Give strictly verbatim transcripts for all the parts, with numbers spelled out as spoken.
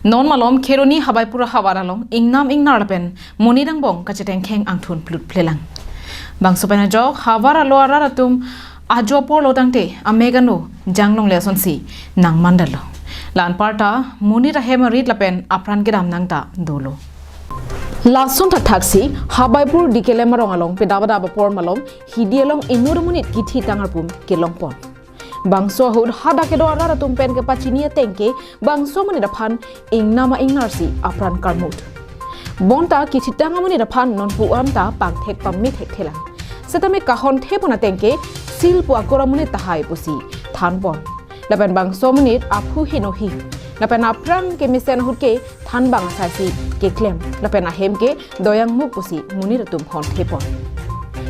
Non malom Kheroni Habaipur ahavar along ingnam ingnar lapen monit angbong kachetengkheng angthun plutplelang. Bangso pen ajok havar alo arat atum ajo porlo tangte amek ano janglongle asonsi nangmandalo. La-an aparta monit ahem arit lapen apran kedam nangta dolo. Lason thakthaksi Habaipur Dikelem arong along pedabada apor malom hidi along inut amonit kithitang arpum kelongpon. Bangso ahut hadak kedo arat atum pen kepachini atengke bangso amonit aphan ingnam ingnarsi apran karmut. Bonta kithitang amonit aphan non pu-an ta pangthek pamethek thelang. Setame kahon thepon atengke sil pu akur amonit tahai pusi thanpon. Lapen bangso amonit aphu henohi. Lapen apran kemesen ahut ke thanbang asaisi keklem. Lapen ahem ke doyang muk pusi monit atum hon thepon.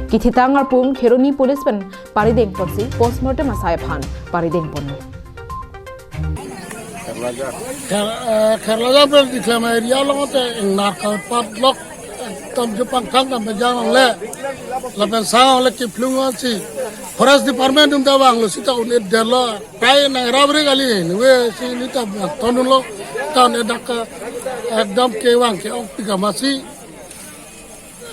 Kithitang arpum Kheroni police pen paridengponsi postmortem asai aphan paridengponlo. Kher-, eh, Kherlajang pen Dikelem area along te ingnar kapatlok ekdom jupang thang kam janglongle. Lapen sang le kiphlung ansi Forest Department atum ta vanglo sita un-edetlo. Kai nang rabri kali, nue si nita tonunlo, tan edak ka, ekdom kevang ke-ong pika masi,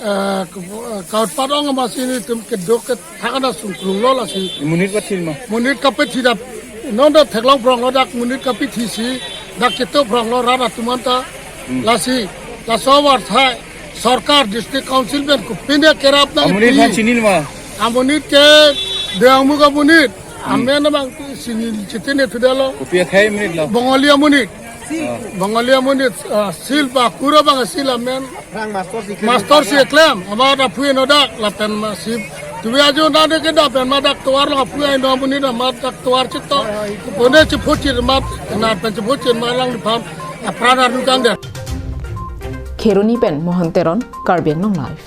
eh, ke-, eh, kautpat ong masi netum kedo kethak an asung krunglo lasi. Monit pathir ma? Monit kapathir dak, non dak theklong phronglo dak monit kapathirsi, dak cheto phronglo rat atum anta, Hmm. lasi, laso avar thai, sorkar district council pen kopine kerap nang Amonit pi. aphan chinilo ma? Amonit ke doyang muk amonit. Hmm. Amen abang sini chitine thudalo. Kopi akhai amonit lo? Bengali amonit. Ah. Bengali amonit, ah, sil ba kura bang sil amen. Rang master si Master si eklem, amat aphu eno dak, lapen ma si. Tuwe ajo na de ke dak pen ma dak tovar lo aphu eno amonit amat dak tovar chito. Pone chiphu chit amat, na pen chiphu chit ma lang liphan. Apran arnu kang de. Kheroni pen Mohan Teron, Karbi Anglong Live.